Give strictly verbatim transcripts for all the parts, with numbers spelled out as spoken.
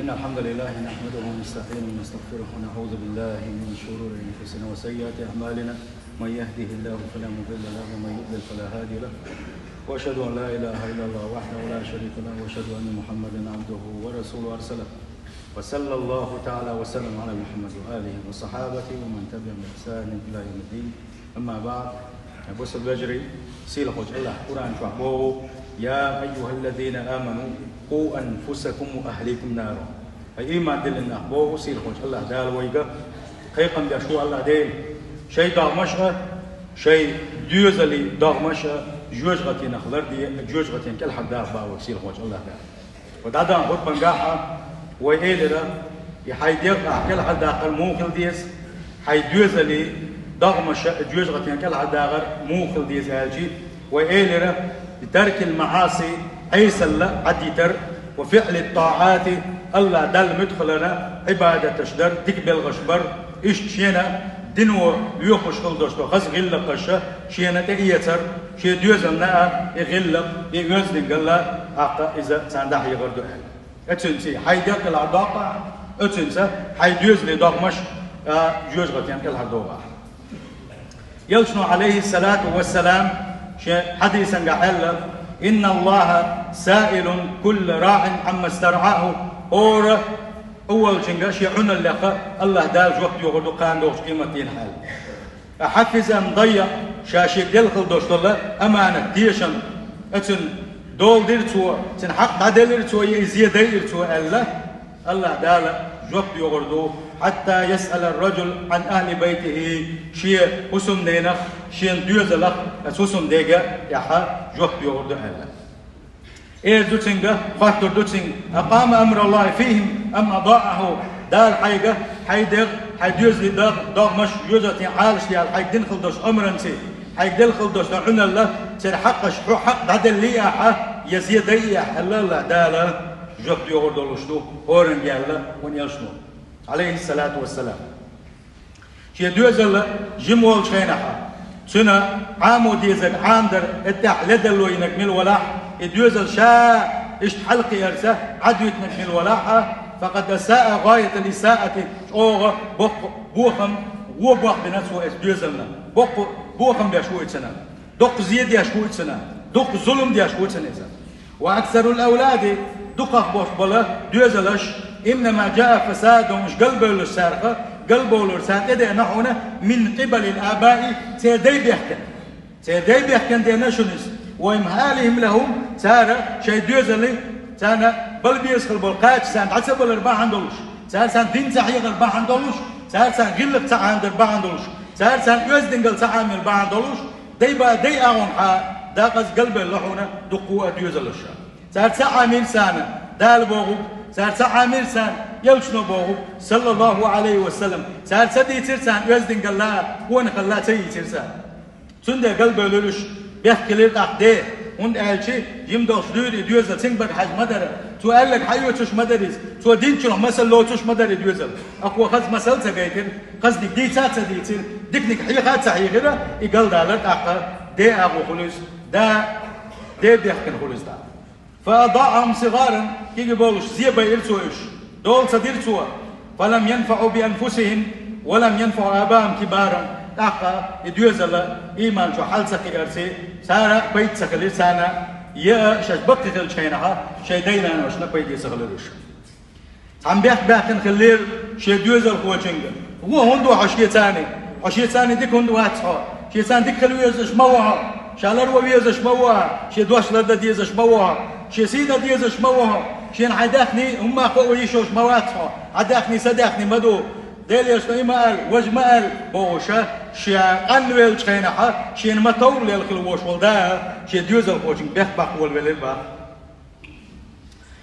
إن الحمد لله نحمده ونستعينه ونستغفره ونعوذ بالله من شرور أنفسنا وسيئات أعمالنا. من يهده الله فلا مضل له ومن يضلل فلا هادي له. وأشهد أن لا إله إلا الله وحده لا شريك له وأشهد أن محمدا عبده ورسوله أرسله. وصلى الله تعالى وسلم على محمد وآله وصحابته ومن تبعهم بإحسان إلى يوم الدين. أما بعد. Бусалба вежарий, сийлахьчу АллахӀа Къуръан чохь боху: «يا أيها الذين آمنوا قوا أنفسكم وأهليكم نارا». Хьай ийман диллина нах, боху сийлахьчу АллахӀа Дала вайга, кхайкхам беш ву АллахӀ Дела, шайн догӀмаш а, шайн доьзалийн догӀмаш а жоьжахатинах ларде, жоьжахатин кӀелхьардаха боху сийлахьчу АллахӀа Дала. Ва дӀадаханчу хутбангахь а вай элира, и хьайн дегӀ ахь кӀелхьардаккхар муха хила деза, хьайн доьзалийн догӀмаш а жоьжахатин кӀелхьардахар муха хила деза аьлча, вай элира: «بترك المعاصي», Ӏесалла Ӏадитар, «وفعل الطاعات», АллахӀ Далла муьтӀахь хиларна Ӏибадаташ дар, дика белхаш бар, иштта шена дино лоьхуш хила долуш долу хаза гӀиллакхаш шена тӀеэцар, шен доьзална а и гӀиллакх, и оьздангалла, тӀаккха иза царна дӀахьехар ду аьлла. Оцуьнца хьайн дегӀ кӀелхьардоккху ахь, оцуьнца хьайн доьзалийн догӀмаш а жоьжахатин кӀелхьардоху ахь. Элчано, Ӏалайхиссалату вассалам, шен хьадисангахь аьлла: «إن الله سائل كل راع عما استرعاه». ХӀора а волчуьнга шен Ӏуналлех АллахӀа Дала жоп доьхур ду кхана догӀучу къематдийнахь аьлла. «أحفظ أم ضيع», ша шега делла хила долуш долу аманат, тешам, оцуьнан дола дира цо, цуьнан хьакъ дӀаделлира цо, я и зен дайира цо аьлла, АллахӀа Дала жоп доьхур ду: «حتى يسأل الرجل عن أهل بيته», шен хӀусамденах, шен доьзалах, оцу хӀусамдега тӀехь жоп доьхур ду аьлла. Эр ду цуьнга, хоттур ду цуьнга: «أقام أمر الله فيهم أم أضاعه؟» Дала хьайга, хьайн дегӀ, хьайн доьзалийн догӀ-, догӀмаш жоьжахатин Ӏалашде аьлла хьайга дина хила долуш амранца, хьайга делла хила долуш долу Ӏуналла, церан хьакъаш хьо хьакъ дӀаделлий ахьа, я зен дайий ахьа аьлла, АллахӀа Дала жоп доьхур долуш ду, хӀоранга аьлла вайн Элчано, Ӏалайхиссалату вассалам. Шен доьзал жима волчу хенахь, цуьнан Ӏамо дезарг Ӏамадар, тӀехь ледарло йинарг мила валахь, и доьзал ша иштта хьалакхиарца Ӏадвитинарг мила валахь а, «فقد أساء غاية الإساءة», чӀогӀа боккха бохам, вон бохбина цо оцу доьзална. Боккха бохам беш ву и цуьнан. Дуккха зен деш ву и цуьнан. Дуккха зулам деш ву цуьнан иза. «وأكثر الأولاد», дукхах болуш болу доьзалаш, «إنما جاء فسادهم», уьш галбевлларш царах, галбовлар царна тӀедеана хьуна, «من قبل الآباء», церан дай бехкина. Церан дай бехкина деана шуна иза. «وإمهالهم لهم», цара шайн доьзале, царна бала беза хила болу кхача царна дӀа ца балар бахьана долуш, цара царна дин ца хьехар бахьана долуш, цара царна гӀиллакх ца Ӏамадар бахьана долуш, цара царна оьздангалла ца Ӏамор бахьана долуш, дай ба-, дай агӀонхьа дакъаза галбевлла хьуна дуккха а доьзалаш. Цара ца Ӏамийра царна Дала бохург, цара ца Ӏамийра царна Элчано бохург, саллаллаху Ӏалайхи ва саллам. Цара ца дийцира царна оьздангалла, къонахалла ца йийцира царна. Цундела галбевлларш бехк хилира тӀаккха де, хӀунда аьлча жима долуш дуьйра и доьзал цуьнга бага хьажа ма дара, цо аьлларг хьаоьцуш ма дара иза, цо динчунах масал лоцуш ма дара и доьзал. Акхо хаза масал а ца гайтира, хазаниг дийца а ца дийцира, диканиг хьеха а ца хьехира, и галдалар тӀаккха де агӀо хуьлу иза, да, де бехкина хуьлу иза тӀаккха. «فأضاعهم صغارا», кегий болуш зен байира цо уьш, дола ца дира цо. «فلم ينفعوا بأنفسهم ولم ينفعوا آباءهم كبارا». ТӀаккха и доьзал ийман чу хьала ца кхиарца, цара пайда ца хилира царна, я шаьш баккхий хиллачу хенахь шайн дай-наношна пайде ца хилира уьш. Цхьана бехк баьккхина хиллера шен доьзалхочуьнга. Вон хӀунда ву хьо шеца? Хьо шеца дика хӀунда вац хьо? Шеца дика хила везаш ма ву хьо? Ша ларво везаш ма ву хьо? Шен дош лардан дезаш ма ву хьо? Шен сий дан дезаш ма ву хьо? Шена хьайн даьхни хӀумма кхоо йиш йолуш ма вац хьо? Хьан даьхни сан даьхни ма ду. Делан Элчано и ма аьлла, важа ма аьлла бохуш, ша къанвеллачу хенахь шена ма-товрра лелла хила волуш волу да шен доьзалхочуьнга бехк баккха волавелира боху.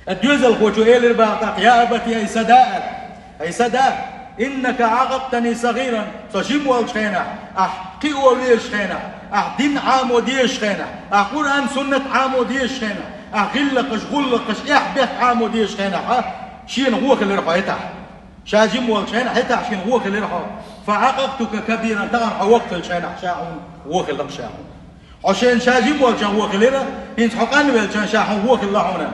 Ткъа доьзалхочо элира боху тӀаккха: «يا أبت», ай сан да, аьлла. Ай сан да, «إنك عاقبتني صغيرا», со жима волчу хенахь, ахь кхио везачу хенахь, ахь дин Ӏамо дезачу хенахь, ахь Къуръан-суннат Ӏамо дезачу хенахь, ахь гӀиллакхаш, гӀуллакхаш, эхь-бехк Ӏамо дезачу хенахь, шена гӀо хилира хьо хӀетахь. Ша жима волчу хенахь хӀетахь шена гӀо хилира хьо. «فعاقبتك كبيرا», тахана хьо воккха хиллачу хенахь ша хьуна гӀо хилла ша хьуна. Хьо шена ша жима волчохь гӀо хилира, хӀинца хьо къанвеллачохь ша хьуна гӀо хилла хьуна.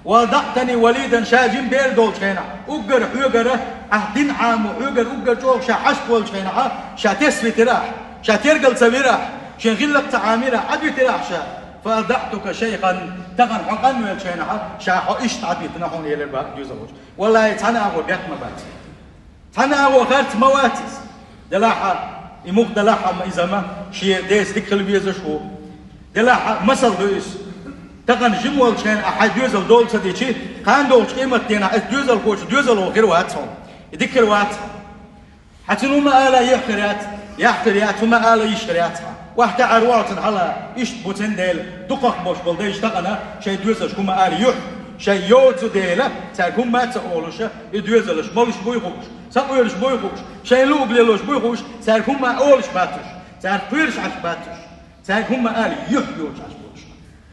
وضعتني وليدا, ша жима бер долчу хенахь, уггар хьоьгара ахь дина Ӏамо, хьоьгара уггар чӀогӀа ша хьашт волчу хенахь, ша тесна витира ахь, ша тергал ца вира ахь, шен гӀиллакх ца Ӏамира ахь, Ӏадвитира ахь ша. فأضعتك شيخا, тахана хьо къанвелчу хенахь, ша хьо иштта Ӏадвитина хьуна, элира боху доьзалхочо. Валлахьи, цхьана агӀор бехк ма бац. Цхьана агӀор харц ма вац иза. Делахь а, и муха делахь а, амма иза ма шен деца дика хила везаш ву. Делахь а, масал ду иза. Тахана жима волчу хенахь ахь хьайн доьзал дола ца дичи, кхана долчу къематдийнахь иза доьзалхочун доьзало хир вац хьуна. И дика хир вац хьуна. Хьан цуьнан хӀума ала йиш хир яц, яхь хир яц, хӀума ала йиш хир яц хьан. Вахь тӀаьхьара вахьа цунна хьала, иштта бу цундела, дукхах болуш болу дайша тахана шайн доьзалшка хӀума ала юьхь, шайн йоцу дела, цаьрга хӀумма а ца олуша, и доьзалш молуш буй хууш, сакъоьруш буй хууш, шайн луъуг лелош буй хууш, цаьрга хӀумма а олуш бац уьш, цаьрга кхоьруш Ӏаш бац уьш, цаьрга хӀумма ала юьхь йоцуш Ӏаш болуш.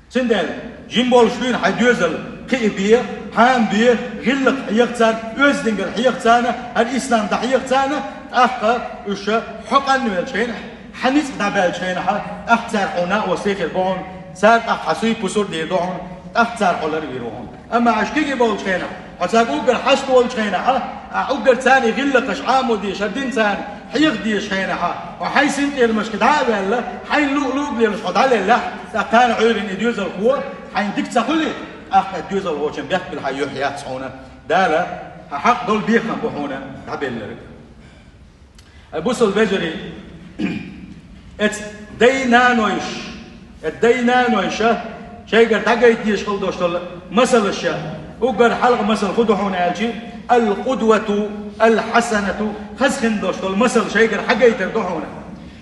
Цундела жима болуш дуьйна хьайн доьзал кхиа бе, хьама бе, гӀиллакх хьеха царна, оьздангалла хьеха царна, хӀара ислам дӀахьеха царна, тӀаккха уьш хьо къанвелчу хенахь, хьан ницкъ дӀабаьллачу хенахь, тӀаккха цара хьуна накъостий хир бу хьуна, цара тӀаккха хьан суй-пусар дийр ду хьуна, тӀаккха цара хьо ларвийр ву хьуна. Амма ахь кегий болчу хенахь, хьо цаьрга уггар хьашт волчу хенахь, ахь уггар царна гӀиллакхаш Ӏамо дезаш, хӀара дин царна хьеха дезаш хенахь, хьо хьайн синтӀерамашка дӀа а ваьлла, хьайн луъу-луъуг лелаш хьо дӀалеллехь, тӀаккха кхана Ӏуьйранна и доьзалхо хьайна дика ца хуьлий, тӀаккха и доьзалхочун бехк била хьан юьхь яц хьуна. Дала хьан хьакъ долу бехам бу хьуна дӀабелларг. Ай бусалба вежарий, эцу дай-нанойш, эцу дай-нанойша шайгара дӀагайта дезаш хила долуш долу масалаш, уггар хьалха масал хӀун ду хьуна аьлчи, القدوة الحسنة, хаза хин долуш долу масал шайгара хьагайтар ду хьуна.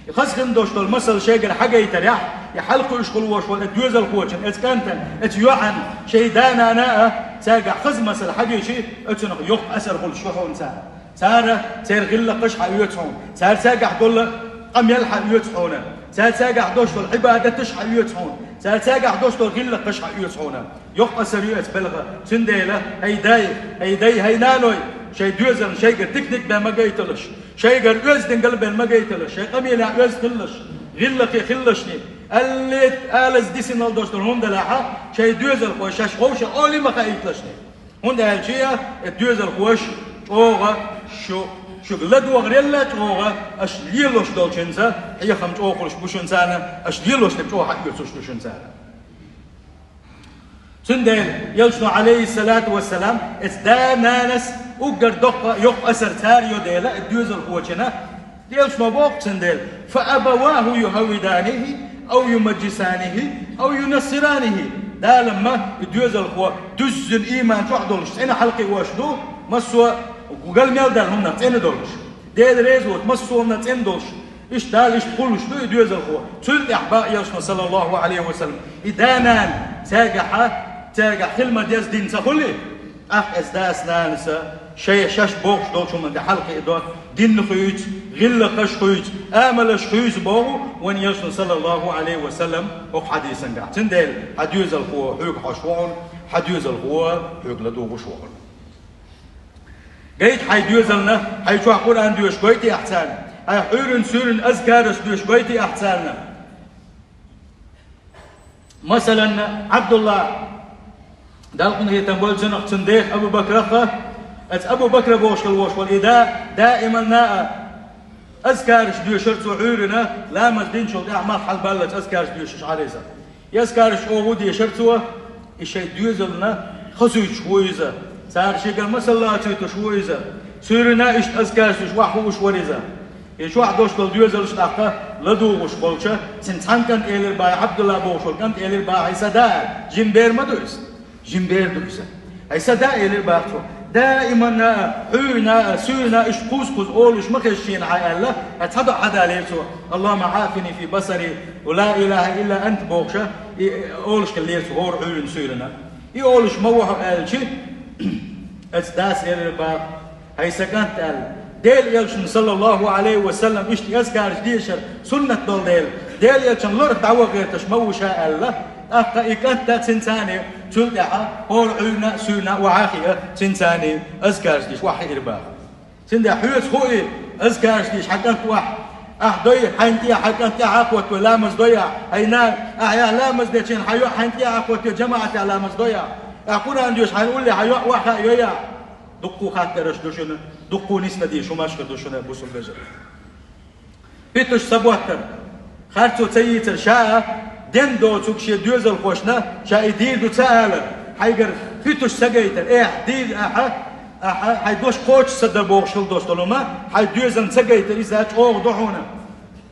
И хаза хин долуш долу масал шайгара хьагайтарехь, и хьалакхуьуш хила волуш волу эцу доьзалхочун, эцу кӀантан, эцу йоьӀан, шайн да-нана а, цаьргахь хаза масал хьагийчи, оцунах йоккха асар хуьлуш ю хьуна цара. Цара церан гӀиллакхаш хьаоьцу хьуна. Цара цаьргахь долу къамел хьаоьцу хьуна. Цара цаьргахь долуш долу Ӏибадаташ хьаоьцу хьуна. Цара цаьргахь долуш долу гӀиллакхаш хьаоьцу хьуна. Йоккха асар ю эцу белхан. Цундела, хӀай дай, хӀай дай, хӀай наной, шайн доьзална шайгара диканиг бен ма гайталаш. Шайгара оьздангалла бен ма гайталаш. Шайн къамелехь оьзда хилалаш. ГӀиллакхе хилалашний. Аллет алаза дисина долуш долу хӀума делахь, шайн доьзалхой шаьш ховша олий ма хаийталашний. ХӀунда аьлча, и доьзалхоша чӀогӀа шу, шуьга ладогӀарелла чӀогӀа аша лелош долчуьнца, хьехам чӀогӀа хуьлуш бу шуна царна, аша лелош дерг чӀогӀа хьаоьцуш ду шуна царна. Цундела Элчано, Ӏалайхиссалату вассалам, эцу да-нанас уггар доккха йоккха асар цара йо дела, и доьзалхочунна, Элчано боху цундела: فأبواه يهودانه أو يمجسانه أو ينصرانه. Дала ма и доьзалхо дуьззина ийман чохь долуш цӀена хьалакхиош ду, массо а гал мел даьлла хӀуманах цӀена долуш. Дела реза воцу массо а хӀуманах цӀена долуш. Иштта Дала иштта кхуллуш ду и доьзалхо. Цул тӀаьхьа боху Элчано, саллаллаху Ӏалайхи ва саллам, и да-нана цаьргахьа, цаьргахь хила ма деза дин ца хуьлий? ТӀаккха эцу дас-нанас шайн шаьш бохуш долчу хӀуманна тӀе хьалакхиадо, дин хуьйцу, гӀиллакхаш хуьйцу, амалаш хуьйцу боху вайн Элчано, саллаллаху Ӏалайхи ва саллам, хӀокху хьадисангахь. Цундела хьан доьзалхо хьоьга хьожуш ву хьуна, хьан доьзалхо хьоьга ладугӀуш ву хьуна. Гайта хьайн доьзална, хьайн чохь Къуръан доьшуш гойтий ахь царна, хьайн Ӏуьйранна, суьйранна азкараш доьшуш гойтий ахь царна. Масалан, Ӏабдулла, Далла къинхетам бойла цунах, цуьнан дех Абу Бакраха, эцу Абу Бакра бохуш хила волуш волу и да, даиманна а азкараш доьшура цо Ӏуьйранна, ламаз динчул тӀаьхьа мах хьалабаллалц азкараш доьшуш Ӏара иза. И азкараш чӀогӀа дешара цо, и шайн доьзална хазуьйтуш ву иза, цара шегара масал лоцуьйтуш ву иза, суьйранна иштта азкараш доьшуш охьахууш вара иза. И чохь долуш долу доьзалш тӀаккха ладугӀуш болча, цуьнан цхьана кӀанта элира боху, Ӏабдулла бохуш волу кӀанта элира боху: «Хьай сан да, жима бер ма ду иза? Жима бер ду иза. Хьай сан да», — элира боху цо. «Даиманна а, Ӏуьйранна а, суьйранна а иштта кхуза-кхуза олуш ма хеза шена хьан», — аьлла, хьан цхьа доӀа хьадалийра цо: «اللهم عافني في بصري، لا إله إلا أنت», — бохуша, и олуш хиллера цо хӀора Ӏуьйранна, суьйранна. И олуш ма ву хьо аьлчи, эцу дас элира боху: «Хьай сан кӀант, — аьлла, — Делан Элчанан, саллаллаху Ӏалайхи ва саллам, иштта азкараш дешар суннат долу дела, Делан Элчанан лорах дӀаваха гӀерташ ма ву ша», — аьлла. ТӀаккха и кӀант а цуьнан царна, цул тӀаьхьа хӀора Ӏуьйранна а, суьйранна а охьа а хиъна, цуьнан царна азкараш деш охьахиира боху. Цундела хьоьца хууй, азкараш деш хьан кӀант охьа, ахь дой, хьайна тӀе хьан кӀант тӀаьхьа а кхоттавой, ламаз дой ахь, хьайна, ахь яхь ламаз дечийн хьан йоӀ хьайна тӀе а кхоттавой, жамаӀатехь ламаз дой ахь. Ахь Къуръан доьшуш хьайна уллехь йоӀ ваха а йой ахь. Дуккха хаттараш ду шуна, дуккха нисна дийша хӀумаш хир ду шуна, бусулба вежарий. Питуш ца боттар. Харцо ца йийцар ша, ден доцург шен доьзалхошна, ша и дийр ду ца алар. Хьайгара питуш ца гайтар. Эхь, дийр ахьа, ахьа, хьайн дош кхочуш ца дар бохуш хила долуш долу ма, хьайн доьзална ца гайтар, иза чӀогӀа ду хьуна.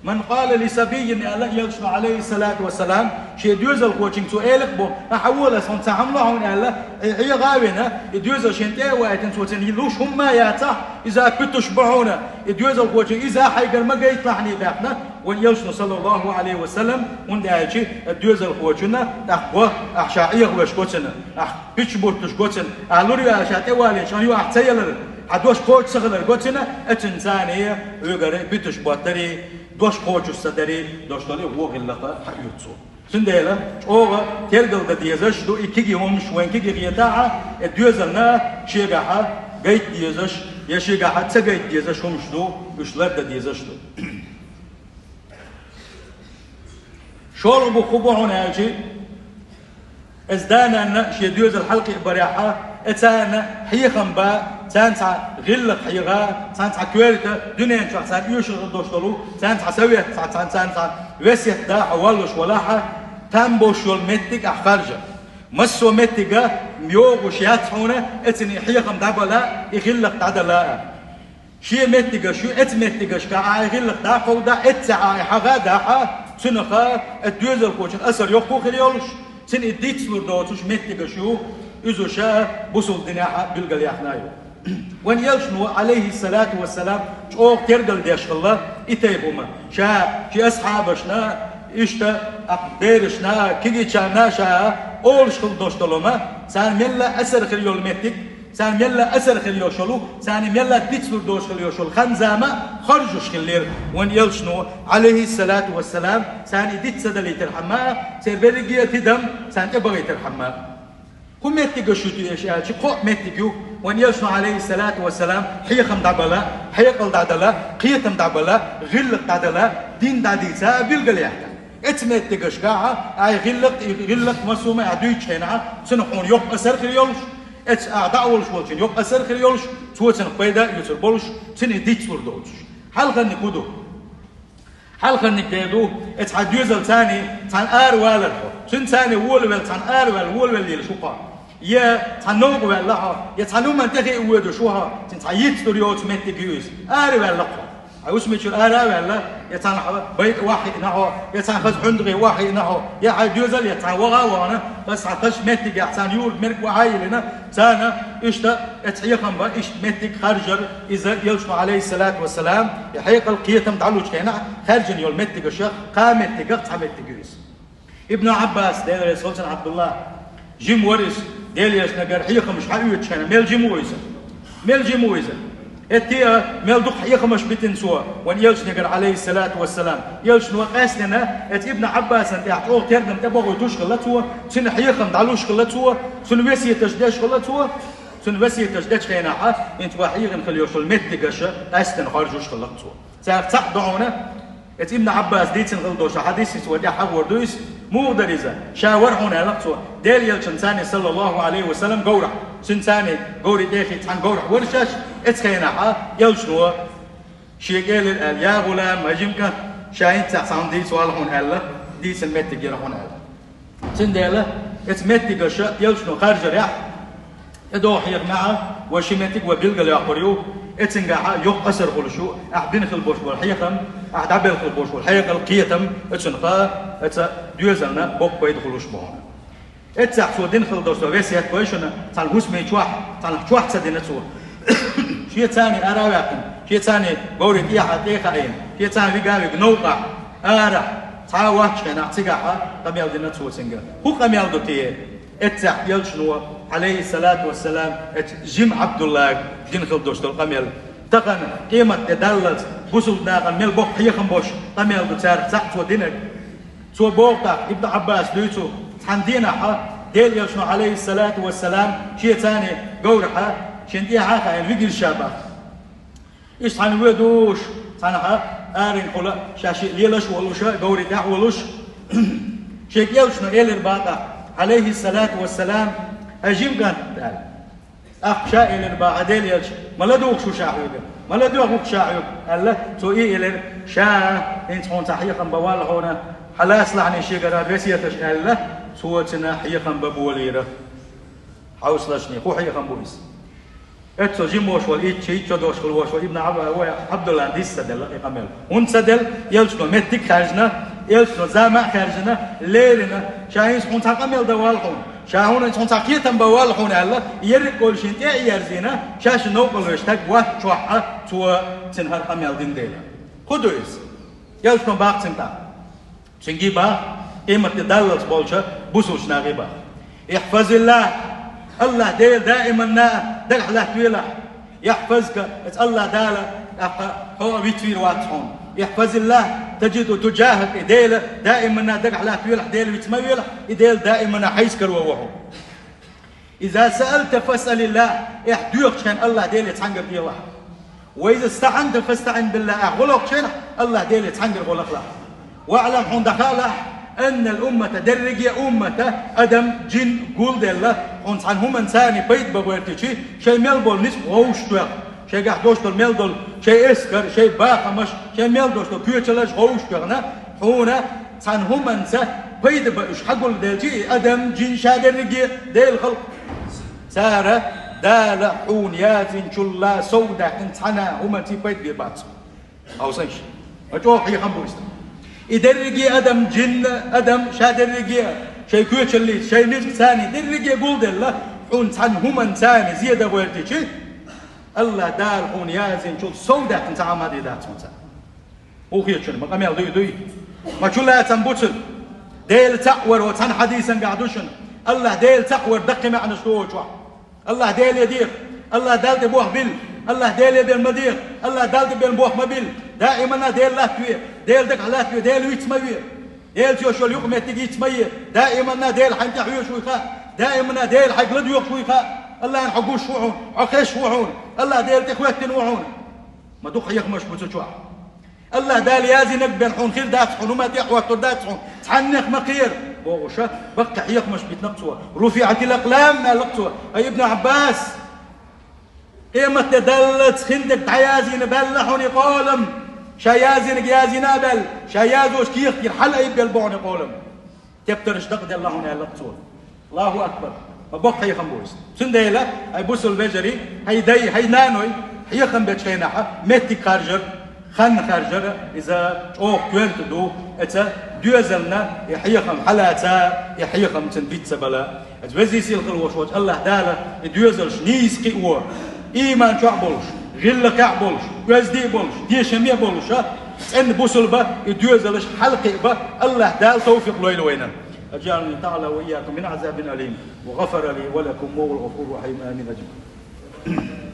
«Ман къала ли сабиййин», аьлла Элчано, алейхиссалату вассалам, шен доьзалхочуьнга цо элира боху: «Ахьа вола, ас хьуна ца хьамло хьуна», аьлла, и хьеха а вина, и доьзал шен тӀе а ваийтина, цо цуьнан луш хӀумма а яцахь, иза питуш бу хьуна, и доьзалхочуьнга иза хьайгара ма гайталахьний баьхна, вайн Элчано, саллаллаху алейхи ва саллам, хӀунда аьлча, и доьзалхочунна тӀаккха го, ахьа ша Ӏехавеш го цуьнан, ахьа питуш буттуш го цуьнан, ахьа лур ю аьлла ша тӀе валийна, шен ю ахьа ца ялар, хьан дош кхочуш ца хилар го цуьнан, а цуьнан царна, уьгара питуш боттарий, дош кхочуш ца дарий, дош долий, вон гӀиллакх хьаоьцу цо. Цундела чӀогӀа тергал дан дезаш ду и кегий хӀумаш, вайн кегий хетахь а, и доьзална шегахьа гайта дезаш, я шегахьа ца гайта дезаш хӀумаш ду, уьш лардан дезаш ду. ШолгӀа бу хӀун бу хьуна аьлча, иза да-нанна шен доьзал хьалакхиа барехьа, и царна хьехам бан, царна цхьа гӀиллакх хьеха, царна цхьа коьрта, дуьнен чохь царна оьшуш хила долуш долу, царна цхьа совет, цхьа, царна, царна цхьа весет дан хьо воллуш валахьа, там болуш йолу меттиг ахь харжа. Массо а меттига йогӀуш яц хьуна, эцна и хьехам дӀабала, и гӀиллакх дӀадала. Шен меттигаш ю, эцу меттигашка ахьа и гӀиллакх дӀакховда, эццехь ахьа и хьаха а дахьа, цуьнан ха, и доьзалхочун асар йоккха хир йолуш, цуьнан и дицлур доцуш меттигаш ю, иза ша бусулба динехь а билгалъяьхна ю. Вайн Элчано, алейхиссалату вассалам, чӀогӀа тергал деш хилла и тайпа хӀума. Ша шен асхьабашна, иштта, а, берашна, кегийчарна ша олуш хила долуш долу ма, царна мелла а асар хир йолу меттиг, царна мелла а асар хир йолуш йолу, царна мелла а дицлур доцуш хила йолуш йолу хан-зама харжуш хиллера вайн Элчано, алейхиссалату вассалам, царна и диц ца далийтархьама, церан берриге а тидам царна тӀебахийтархьама. ХӀун меттигаш ю те аша аьлча, кхо а меттиг ю, вайн Элчано, алейхиссалату вассалам, хьехам дӀабала, хьекъал дӀадала, кхетам дӀабала, гӀиллакх дӀадала, дин дӀадийца а билгалъяьхна. Эцу меттигашкахьа, ахьа и гӀиллакх, и гӀиллакх массо а ма ахьа дуьйцучу хенахьа, цуьнан хьуна йоккха асар хир йолуш, эцу ахьа дӀа а волуш волчун йоккха асар хир йолуш, цо цуьнах пайда а оьцур болуш, цуьнан и дицлур доцуш. Хьалхарниг хӀун ду? Хьалхарниг де ду, эцу хьан доьзал царний, цхьаьна ара валар хьо. Цуьнан царний волавелла, цхьаьна ара ваьлла, волавелла лелаш ву хьо. Я цхьа новкъа ваьлла хьо, я цхьа нуман тӀехиъ воьдуш ву хьо, цуьнан цхьа йицлур йоцу меттиг ю иза. Ара ваьлла хьо. Хьайн хӀусамечуьра ара а ваьлла, я цхьана хьо байтӀа вахьиъна хьо, я цхьана хаза хьуьнда гӀе вахьиъна хьо, я хьайн доьзал, я цхьана ваха а вахана, хаза цхьана хазачу меттигехь царна юург мерг вахьа а йиллина, царна иштта эцу хьехам бан, иштта меттиг харжар, иза Элчано, алейхиссалату вассалам, и хьекъал, кхетам дӀалучу хенахь, хаьржина йолу меттигашах, кхаа меттигах цхьа меттиг ю иза. Ибн Ӏаббас, Дела реза хуьлда цунна, Ӏабдулла, жима вара иза, Делан Элчанегара хьехамаш хьаоьцучу хенахь, мел жима ву иза? Мел жима ву иза? ХӀетте а мел дукха хьехамаш битина цо, вайн Элчанегара, алейхиссалату вассалам. Элчано къаьстина, эцу Ибн Ӏаббасана тӀехь чӀогӀа тергам тӀебохуьйтуш хилла цо, цуьнан хьехам дӀалуш хилла цо, цуьнан весеташ деш хилла цо, цуьнан весеташ дечу хенахьа, хӀинца вай хьехам хила йолуш йолу меттигаш къаьстина хоржуш хилла цо. Царах цхьаъ ду хьуна, эцу Ибн Ӏаббаса дийцина хила долуш хьадис, иза вай тӀехь хьахор ду иза. Муха дара иза? Ша вара хьуна аьлла цо, Делан Элчанан царний, саллаллаху алейхи ва саллам, говрахь. Цуьнан царний говрийн тӀехь цхьаьна говрахь вара шаьш, эцу хенахьа Элчано шега элира аьлла: «Я гӀулам, хӀай жима кӀант, ша хӀинццехь цхьа хӀума дийца вала хьуна», аьлла, дийцина меттиг яра хьуна аьлла. Цундела эцу меттигаша Элчано харжарехь, тӀедогӀу хьехамехьа вай ши меттиг вай билгалйоккхур ю, эцунгахьа йоккха асар хуьлуш ю, ахь бина хила болуш болу хьехам, ахь дӀабелла хила болуш болу хьекъал, кхетам, оцунах эца доьзална боккха пайда хуьлуш бу хьуна. Эццахь цо дина хила долуш долу весет вай шуна, цхьана хӀусаме чохь, цхьана чохь ца дина цо. Шен царний ара а ваьккхина, шен царний говрийн тӀехьа тӀе а хаийна, шен царна вига а вига новкъахь, арахь, цхьа а воцчу хенахь, цигахьа къамел дина цо цуьнга. ХӀун къамел ду те? Эццахь Элчано, алейхиссалату вассалам, эцу жима Ӏабдуллага дина хила долуш долу къамел. Тахана къематде даллалц бусулба нахана мел боккха хьехам болуш къамел ду царах цхьаъ цо динарг. Цо боху тӀаккха, Ибн Ӏаббаса дуьйцу, цхьана дийнахьа Делан Элчано, алейхиссалату вассалам, шен царний говрахьа, шен тӀехьа а хаийна, вигира ша боху. Иштта цхьаьна воьдуш, цхьаьнахьа аренахула ша шиъ лелаш а волуша, говрийн тӀехь а волуш, шега Элчано элира боху тӀаккха, алейхиссалату вассалам, Ай жима кӀант, аьлла. ТӀаккха ша элира баха Делан элча: «Ма ладугӀу шу ша хьоьга, ма ладоьгӀу шу ша хьоьга», аьлла. Цо и элира: «Ша, хӀинца хьуна цхьа хьехам бан валла хьуна, хьалаца лахьний шегара весеташ», аьлла. Цо цунна хьехам бан болийра. Хьовсалаш, хӀун хьехам бу иза? Эццо жима волуш волу, итт шо, итт шо долуш хилла волуш волу Ибн Аб-, вай Абдуллан дисса делла и къамел. ХӀунда ца делла? Элчано меттиг а хаьржина, элчано зама а хаьржина, леррина: «Ша хӀинца хьуна цхьа къамел дан валла хьуна, ша хӀинца хьуна цхьа кхетам бан валла хьуна», аьлла, ерриг а олуш шена тӀе а ерзийна, ша шен новкъарло веш стаг вац чохь а, цо цунна хӀара къамел дина дела. ХӀун ду иза? Элчано боху цунна тӀаккха. Цуьнга боху, къематде даллалц болчу бусулбачу нахе боху: «ИхьфазиллахӀ», АллахӀ Дела даиманна дагахь латтавелахь. «Яхьфазка», иза АллахӀ Дала тӀаккха хьо а вицвийр вац хьуна. «ИхьфазиллахӀ тажидхӀу туджахӀак», и Дела даиманна дагахь латтавелахь, Дела виц ма велахь, и Дела даиманна хьайца каро ву хьуна. «Иза саалта фасъалиллахӀ», ахь доьхучу хенахь АллахӀ Деле цхьаьнгара доьхалахь. «Ва иза стаӀанта фастаӀин биллахӀ», ахь гӀо лохучу хенахь АллахӀ Деле цхьаьнгара гӀо лахалахь. «ВаӀлам», хьуна дӀахаалахь, «аннал уммата», дерриге а уммата, адам, джин гулделла, хьуна цхьана хӀуманца пайда бан гӀертачи, шайн мел болу ницкъ вовшах тоьхна, шайгахь долуш долу мел долу шайн эскар, шайн бахамаш, шайн мел долуш долу коьчалаш вовшах тоьхна, хьуна цхьана хӀуманца пайда бан уьш хьагулделчи, и адам, джин, ша дерриге а Делан халкъ. Цара Дала хьуна яздинчул а сов даьккхина цхьана хӀуманца пайда бийр бац. Хьовсийша, ма чӀогӀа хьехам бу иза. И дерриге а адам, джин а адам, ша дерриге а шайн коьчаллица, шайн ницкъаца дерриге а гулделла, хьуна цхьана хӀуманца зен дан гӀертачи, АллахӀ Дала хьуна яздинчул сов даьккхина цхьа Ӏамал дийр дац хьуна цара. ХӀун хета шуна, ма къамел дуй, дуй? Ма чулацам бу цуьнан? Дела цхьаъ вар, оцу цхьана хьадисангахь ду шуна. АллахӀ Дела цхьаъ вар даккхий маьӀнаш ду оцу чохь. АллахӀ Деле деха, АллахӀ Далла тӀе бохам билла, АллахӀ Деле бен ма деха, АллахӀ Далла тӀе бен бохам ма билла. Даиманна Дела латтаве, Дела дагахь латтаве, Дела виц ма ве. Делаца йолуш йолу юкъаметтиг йиц ма е. Даиманна Дела хьайна тӀе хьоьжуш вуй хаьа. Даиманна Дела хьайга ладоьгӀуш вуй хаьа. АллахӀна хьо гуш ву хьуна, хьо хезаш ву хьуна. АллахӀ Дела тӀехӀоьттина ву хьуна. Ма дукха хьехамаш бу цу чохь. АллахӀ Дала яздинарг бен хьуна хир дац, хьуна хӀума тӀехӀоттур дац хьуна, цхьаннех ма кхера, бохуш, баккхий хьехамаш битина-кх цо. «РуфиӀатил акълам», аьлла-кх цо. Ай, Ибн Ӏаббас, къематде даллалц хиндерг дӀаяздина баьлла хьуна и къолам. Ша яздинарг яздина а баьлла, ша язъеш кехат йира хьалаайбелла бу хьуна и къолам. Тептарш дакъаделла хьуна, аьлла-кх цо. Аллаху акбар! Ма боккха хьехам бу иза. Цундела, ай бусалба вежарий, хьайн дай, хьайн наной, хьехам бечу хенахь, меттиг харжар, хан харжар, иза чӀогӀа коьрта ду, эца доьзална и хьехам хьалаца, и хьехам цун биц ца бала. Эца везий сийлахь волуш волчу АллахӀ Дала и доьзалш нийса кхио, ийман чохь болуш, гӀиллакхехь болуш, оьзда а болуш, дешаме а болуш, а, цӀена бусалба и доьзалш хьалакхиа бан АллахӀ Дала тавфикъ лойла вайна. أجارني تعالى وإياكم من عذاب أليم، وغفر لي ولكم وهو الغفور الرحيم. آمين أجمعين.